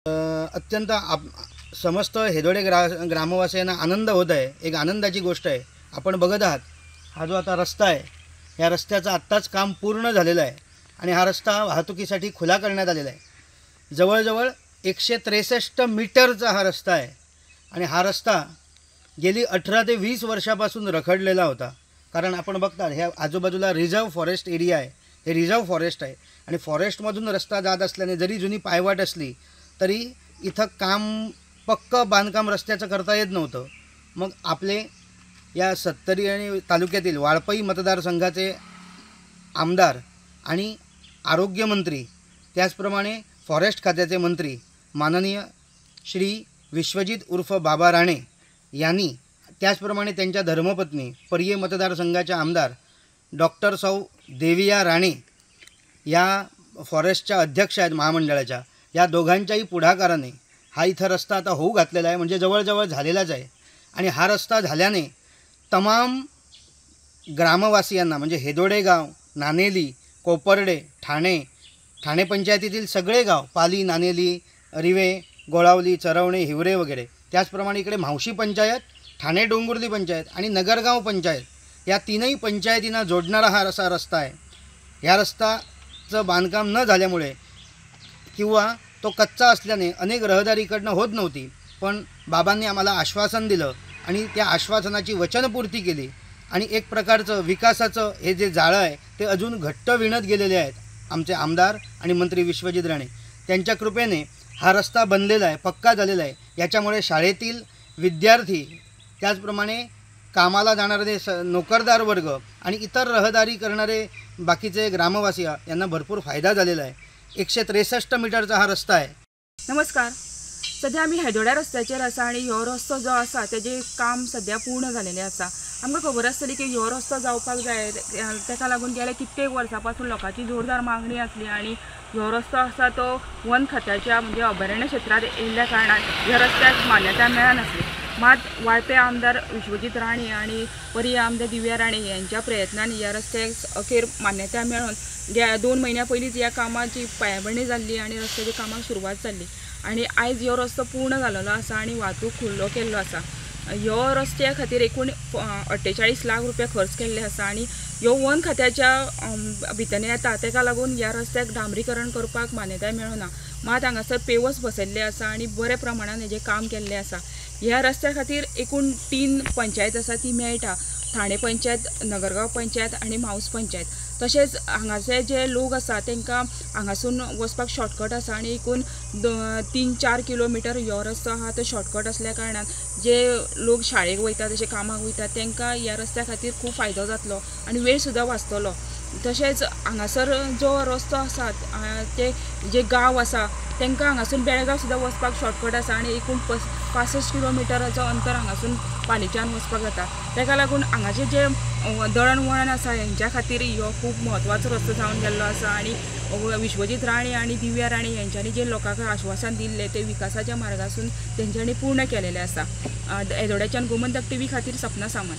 अत्यंत समस्त हेदोडे ग्रामवासियांना आनंद होत आहे. एक आनंदाची गोष्ट आहे. आपण बघत आहात हा जो आता रस्ता आहे या रस्त्याचं आत्ताच काम पूर्ण झालेलं आहे आणि हा रस्ता वाहतुकीसाठी खुला करण्यात आलेला आहे. जवळजवळ 163 मीटरचा हा रस्ता आहे आणि हा रस्ता गेली 18 ते 20 वर्षापासून रखडलेला होता. कारण आपण बघतात ह्या आजूबाजूला रिझर्व्ह फॉरेस्ट एरिया आहे, हे रिझर्व्ह फॉरेस्ट आहे आणि फॉरेस्टमधून रस्ता जात असल्याने जरी जुनी पायवाट असली तरी इथं काम पक्कं बांधकाम रस्त्याचं करता येत नव्हतं. मग आपले या सत्तरी आणि तालुक्यातील वाळपई मतदारसंघाचे आमदार आणि आरोग्यमंत्री त्याचप्रमाणे फॉरेस्ट खात्याचे मंत्री माननीय श्री विश्वजित उर्फ बाबा राणे यांनी, त्याचप्रमाणे त्यांच्या धर्मपत्नी पर्ये मतदारसंघाच्या आमदार डॉक्टर सौ देविया राणे या फॉरेस्टच्या अध्यक्ष आहेत महामंडळाच्या, या दोघांच्याही पुढाकाराने हा इथं रस्ता आता होऊ घातलेला आहे, म्हणजे जवळजवळ झालेलाच आहे. आणि हा रस्ता झाल्याने तमाम ग्रामवासियांना म्हणजे हेदोडे गाव, नानेली, कोपर्डे, ठाणे, ठाणे पंचायतीतील सगळे गाव, पाली, नानेली, रिवे, गोळावली, चरवणे, हिवरे वगैरे, त्याचप्रमाणे इकडे म्हावशी पंचायत, ठाणे डोंगुर्ली पंचायत आणि नगरगाव पंचायत या तीनही पंचायतींना जोडणारा हा असा रस्ता आहे. ह्या रस्त्याचं बांधकाम न झाल्यामुळे किंवा तो कच्चा असल्याने अनेक रहदारीकडनं होत नव्हती, पण बाबांनी आम्हाला आश्वासन दिलं आणि त्या आश्वासनाची वचनपूर्ती केली आणि एक प्रकारचं विकासाचं हे जे जाळं आहे ते अजून घट्ट विणत गेलेले आहेत आमचे आमदार आणि मंत्री विश्वजित राणे. त्यांच्या कृपेने हा रस्ता बनलेला आहे, पक्का झालेला आहे. याच्यामुळे शाळेतील विद्यार्थी, त्याचप्रमाणे कामाला जाणारे नोकरदार वर्ग आणि इतर रहदारी करणारे बाकीचे ग्रामवासी यांना भरपूर फायदा झालेला आहे. 163 मीटरचा हा रस्ता आहे. नमस्कार, सध्या आमी हेदोड्या रस्त्याचेर आसा आनी ह्यो रस्तो जो आसा तेजें काम सद्या पूर्ण जालेलें आसा. आमकां खबर आसतली की ह्यो रस्तो जावपाक जाय, ताका लागून गेल्या कित्येक वर्सां पासून लोकांची जोरदार मागणी आसली आनी ह्यो रस्तो आसा तो वन खात्याच्या म्हणजे अभयारण्य क्षेत्रांत येयल्ल्या कारणान ह्या रस्त्याक मान्यताय मेळनासली. मात वाळपे आमदार विश्वजीत राणे आनी पर्ये आमदार दिव्या राणे यांच्या प्रयत्नान ह्या रस्त्याक अखेर मान्यताय मेळून 2 म्हयन्या पयलींच ह्या कामाची पायाभरणी जाल्ली आनी रस्त्याच्या कामाक सुरवात जाल्ली आनी आयज ह्यो रस्तो पूर्ण जाल्लो आसा आनी वाहतूक खुल्लो केल्लो आसा. ह्यो रस्त्या खातीर एकूण 48 लाख रुपया खर्च केल्ले आसा आनी ह्यो वन खात्याच्या भितर येता ताका लागून ह्या रस्त्याक डांबरीकरण करपाक मान्यताय मेळना. मात हांगासर पेवर्स बसयल्ले आसा आनी बऱ्या प्रमाणान हेजें काम केल्लें आसा. ह्या रस्त्या खातीर एकूण 3 पंचायत आसा ती मेळटा, ठाणे पंचायत, नगरगांव पंचायत आनी म्हावस पंचायत. तशेंच हांगासर जे लोक आसा तांकां हांगासून वचपाक शॉर्टकट आसा आनी एकूण 3-4 किलोमिटर ह्यो रस्तो आहा तो शॉर्टकट आसल्या कारणान जे लोक शाळेक वयता तशें कामाक वयता तांकां ह्या रस्त्या खातीर खूब फायदो जातलो आनी वेळ सुद्दां वाचतलो. तशेंच हांगासर जो रस्तो आसा ते जे गांव आसा तांकां हांगासून बेळगांव सुद्दां वचपाक शॉर्टकट आसा आनी एकूण 65 किलोमिटराचो अंतर हांगासून पालीच्यान वचपाक जाता. ताका लागून हांगाचें जें दळणवळण आसा हेंच्या खातीर ह्यो खूब म्हत्वाचो रस्तो जावन गेल्लो आसा आनी विश्वजीत राणे आनी दिव्या राणे हेंच्यांनी जें लोकांक आश्वासन दिल्लें तें विकासाच्या मार्गासून तेंच्यांनी पूर्ण केलेलें आसा. हेदोड्याच्यान गोमंतक टीव्ही खातीर सपना सामंत.